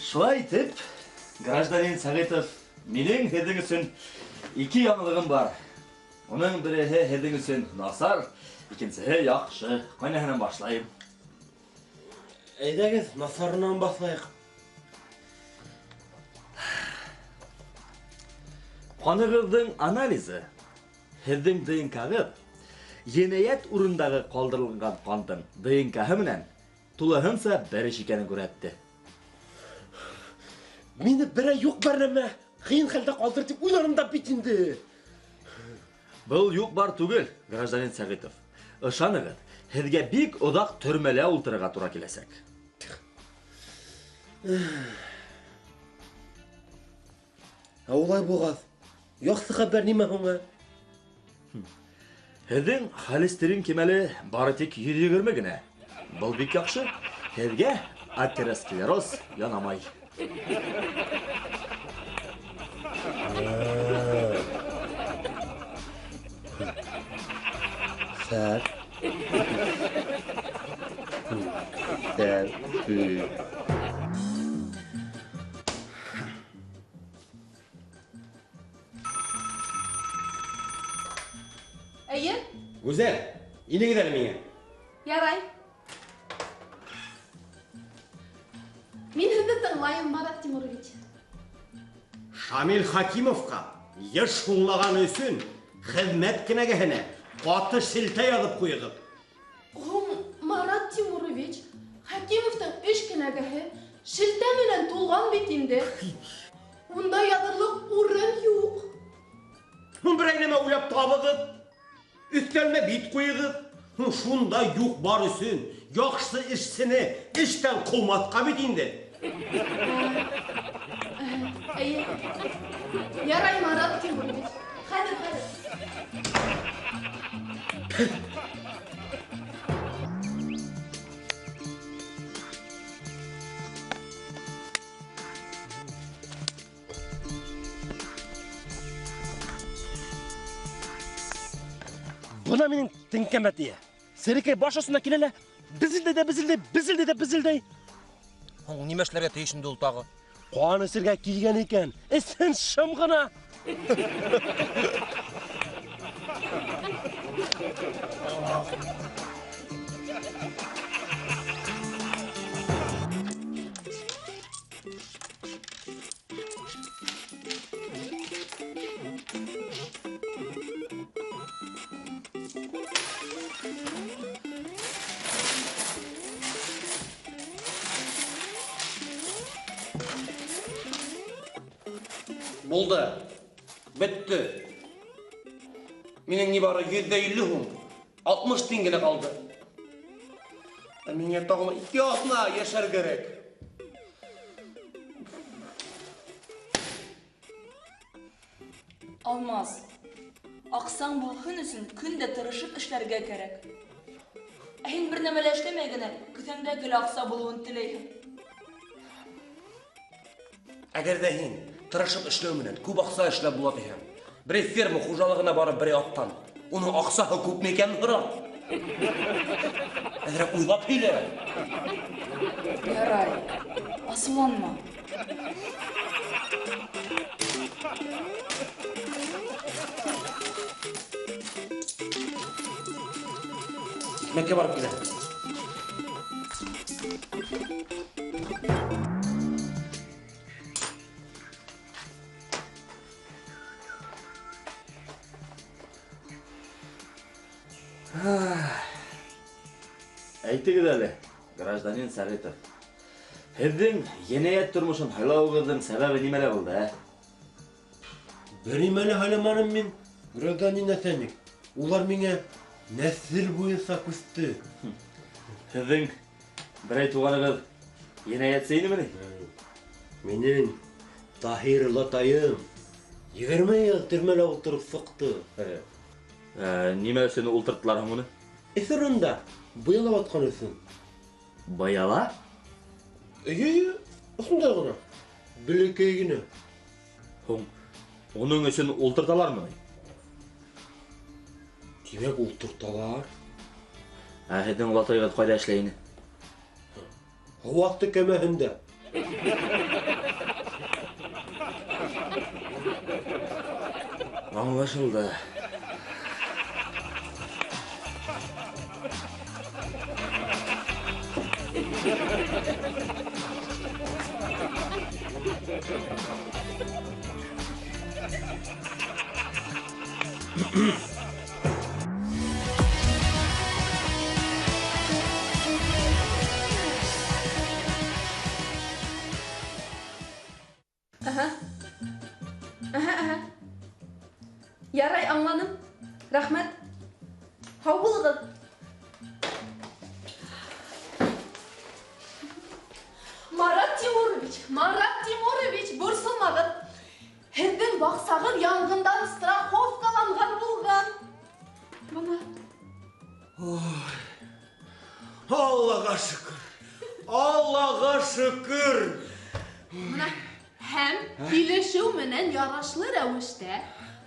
Шулай итеп, гражданин Сәғитов, минең һеҙҙең өсөн ике яңылығым бар. Уның береһе һеҙҙең өсөн насар, икенсеһе яҡшы. Ҡайныһынан башлайым? Әйҙәгеҙ, насарынан башлайыҡ. Ҡанығыҙҙың анализы һеҙҙең ДНК-ғыҙ енәйәт урындағы ҡалдырылған ҡандың ДНК-һы менән тулыһынса бер эш икәнен күрһәтте. Мине берәй юҡ бар нәмә ҡыйын хәлдә ҡалдыр тип уйланым да бит инде. Был юҡ бар түгел, гражданин Сәғитов. Ышанығыҙ, һеҙгә бик оҙаҡ төрмәлә ултырырға тура киләсәк. Ә улай булғас, яҡшы хәбәр нимә һуң? Һеҙҙең холестерин кимәле бары тик 120 генә. Был бик яҡшы. Һеҙгә атеросклероз янамай. Сәр. Сәр. Әйе? Гүзәл, инегеҙ әле миңә. Ярай. Мин һеҙҙе тыңлайым, Марат Тимурович. Шамил Хакимовҡа йыш һуңлағаны өсөн хеҙмәт кенәгәһенә ҡаты шелтә яҙып ҡуйығыҙ. Һуң, Марат Тимурович, Хакимовтың эш кенәгәһе шелтә менән тулған бит инде. Унда яҙырлыҡ урын юҡ. Һуң берәй нәмә уйлап табығыҙ. Өҫтәлмә бит ҡуйығыҙ. Һуң шунда юҡ бар өсөн яҡшы эшсене эштән ҡыумаҫҡа бит инде. Әйе. Ярай, Марат Тимурович. Хәҙер, хәҙер. Бына минең теңкәмә тейә. Серекәй баш осона килә лә, безелдәй ҙә безелдәй, безелдәй ҙә безелдәй. Һуң нимә эшләргә тейеш инде ул тағы? Ҡан эсергә килгән икән, эсһен шым ғына. Булды. Бөттө. Минең ни бары 150 һум, 60 тин генә ҡалды. Ә миңә тағы ла 2 аҙна йәшәр кәрәк. Алмаз, аҡсаң булһын өсөн көн дә тырышып эшләргә кәрәк. Ә һин бер нәмә лә эшләмәй генә кеҫәңдә гел аҡса булыуын теләйһең. Әгәр ҙә һин тырышып эшләү менән күп аҡса эшләп була тиһәң, берәй ферма хужалығына барып берәй аттан, уның аҡсаһы күпме икәнен һора. Әҙерәк уйлап һөйлә. Ярай, асыуланма. Икмәккә барып килә. Әйтегеҙ әле, гражданин Сәғитов, һеҙҙең енәйәт тормошон һайлауығыҙҙың сәбәбе нимәлә булды, ә? Бер нимә лә һайламаным мин, гражданин начальник. Улар миңә нәҫел буйынса күсте. Һеҙҙең берәй туғанығыҙ Енәйәтсе инеме ни? Минең Таһир олатайым 20 йыл төрмәлә ултырып сыҡты. Нимә өсөн ултырттылар һуң уны? Эфирында быяла ватҡан өсөн. Быяла? Эйе, ошондай ғына. Бәләкәй генә. Һуң уның өсөн ултырталармы? Тимәк, ултырталар. Ә һеҙҙең олатайығыҙ ҡайҙа эшләй ине? Һыу аҫты кәмәһендә. Аңлашылды. Аһа. Ярай, аңланым. Рәхмәт. Һау булығыҙ. Марат Тимурович, Марат Тимурович, борсолмағыҙ. Һеҙҙең баҡсағыҙ янғындан страховкаланған булған. Бына. Ой. Аллаға шөкөр. Аллаға шөкөр. Бына һәм килешеү менән ярашлы рәүештә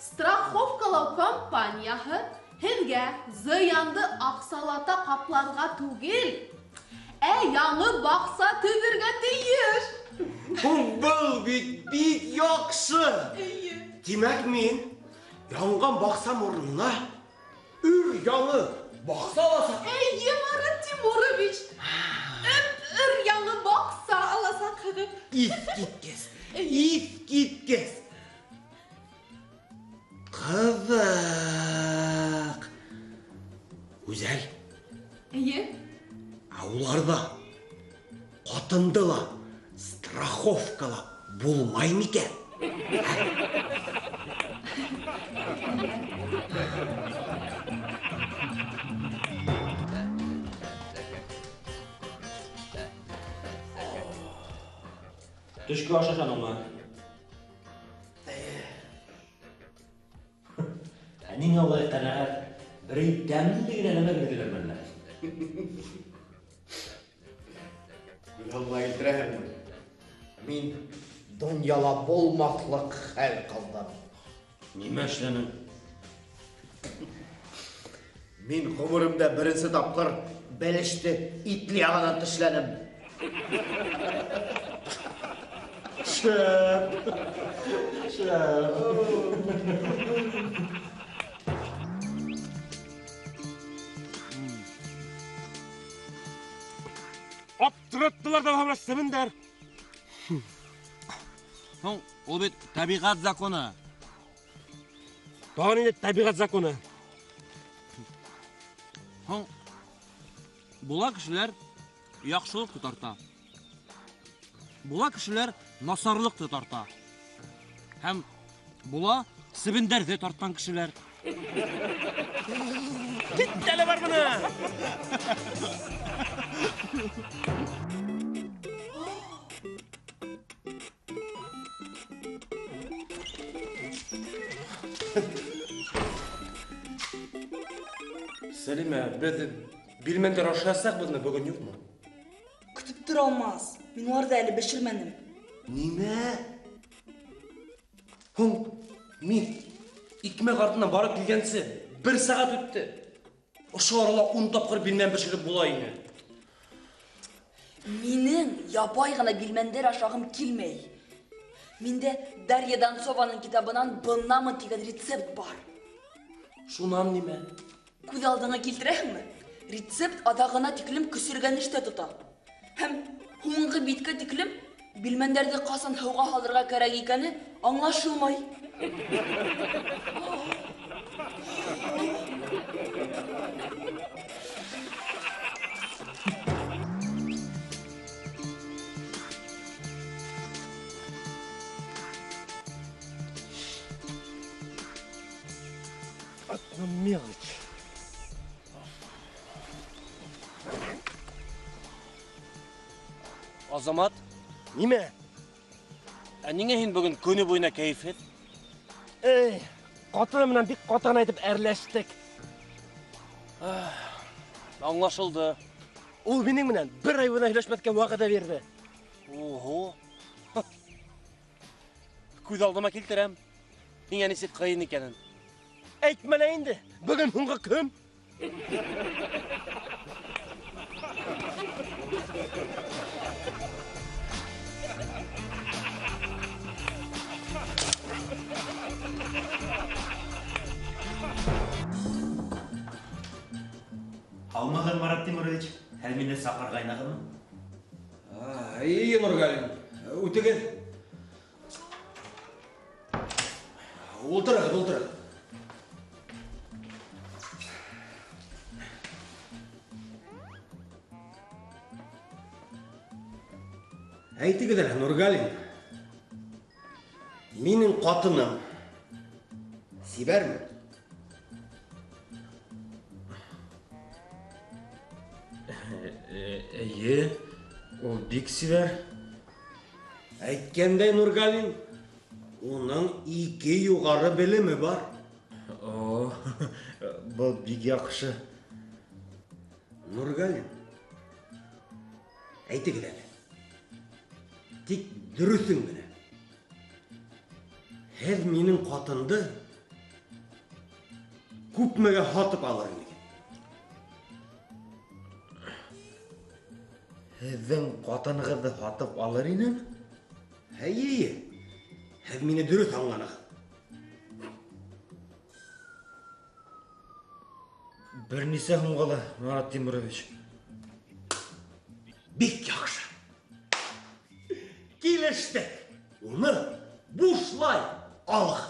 страховкалау компанияһы һеҙгә зыянды аҡсалата ҡапларға түгел, ә яңы баҡса төҙөргә тейеш. Был бит бик яҡшы. Эйе. Тимәк, мин янған баҡсам урынына өр яңы баҡса аласаҡ. Эйе, Марат Тимурович. Өр яңы баҡса аласаҡһығыҙ. Иҫ киткес. Иҫ киткес. Ҡыҙыҡ. Гүзәл. Эйе. Ә уларҙа ҡатынды ла страховкалап булмай микән? Төшкө аш ашаныңмы? Ә ниңә улай ҡәнәғәт? Берәй тәмле генә нәмә бирҙеләрме әллә? Алла килтерәһеңме? Мин донъяла булмаҫлыҡ хәл ҡылдым. Нимә эшләнең? Мин ғүмеремдә беренсе тапҡыр бәлеште итле яғынан тешләнем. Шәп. Шәп. Аптыраттылар да бына себендәр. Һуң, ул бит тәбиғәт законы. Тағы ниндәй тәбиғәт законы? Һуң, була кешеләр яҡшылыҡты тарта. Була кешеләр насарлыҡты тарта. Һәм була себендәрҙе тартҡан кешеләр. Кит әле бар бына. Сәлимә, беҙ билмәндәр ашаясаҡбыҙмы бөгөн, юҡмы? Көтөп тора алмаҫ. Мин уларҙы әле бешермәнем. Нимә? Һуң, мин икмәк артынан барып килгәнсе бер сәғәт үтте. Ошо арала 10 тапҡыр билмән бешереп була ине. Минең ябай ғына билмәндәр ашағым килмәй. Миндә Дарья Донцованың китабынан бынамы тигән рецепт бар. Шунан нимә? Күҙ алдыңа килтерәһеңме? Рецепт аҙағына тиклем көсөргәнештә тота. Һәм һуңғы биткә тиклем билмәндәрҙе ҡасан һыуға һалырға кәрәк икәне аңлашылмай. Одна мелочь. Азамат. Нимә? Ә ниңә һин бөгөн көнө буйына кәйефһеҙ? Эй, ҡатыны менән бик ҡаты ғына итеп әрләштек. Аңлашылды. Ул минең менән бер ай буйына һөйләшмәҫкә вәғәҙә бирҙе. Ого. Күҙ алдыма килтерәм. Һиңә нисек ҡыйын икәнен. Әйтмә лә инде, бөгөн һуңғы көн. Һаумыһығыҙ, Марат Тимурович. Һеҙ мине саҡырғайнығыҙмы? Эйе, Нургалин, үтегеҙ. Ултырығыҙ, ултырығыҙ. Әйтегеҙ әле, Нургалин. Минең ҡатыным сибәрме? Эйе, ул бик сибәр. Әйткәндәй, Нургалин, уның 2 юғары белеме бар. О, был бик яҡшы. Нургалин, әйтегеҙ әле. Тик дөрөҫөн генә. Һеҙ минең ҡатынды күпмегә һатып алыр инегеҙ? Һеҙҙең ҡатынығыҙҙы һатып алыр инем? Эйе, һеҙ мине дөрөҫ аңланығыҙ. Бер нисә һумға ла, Марат Тимурович. Бик яҡшы. Килештек. Уны бушлай алығыҙ.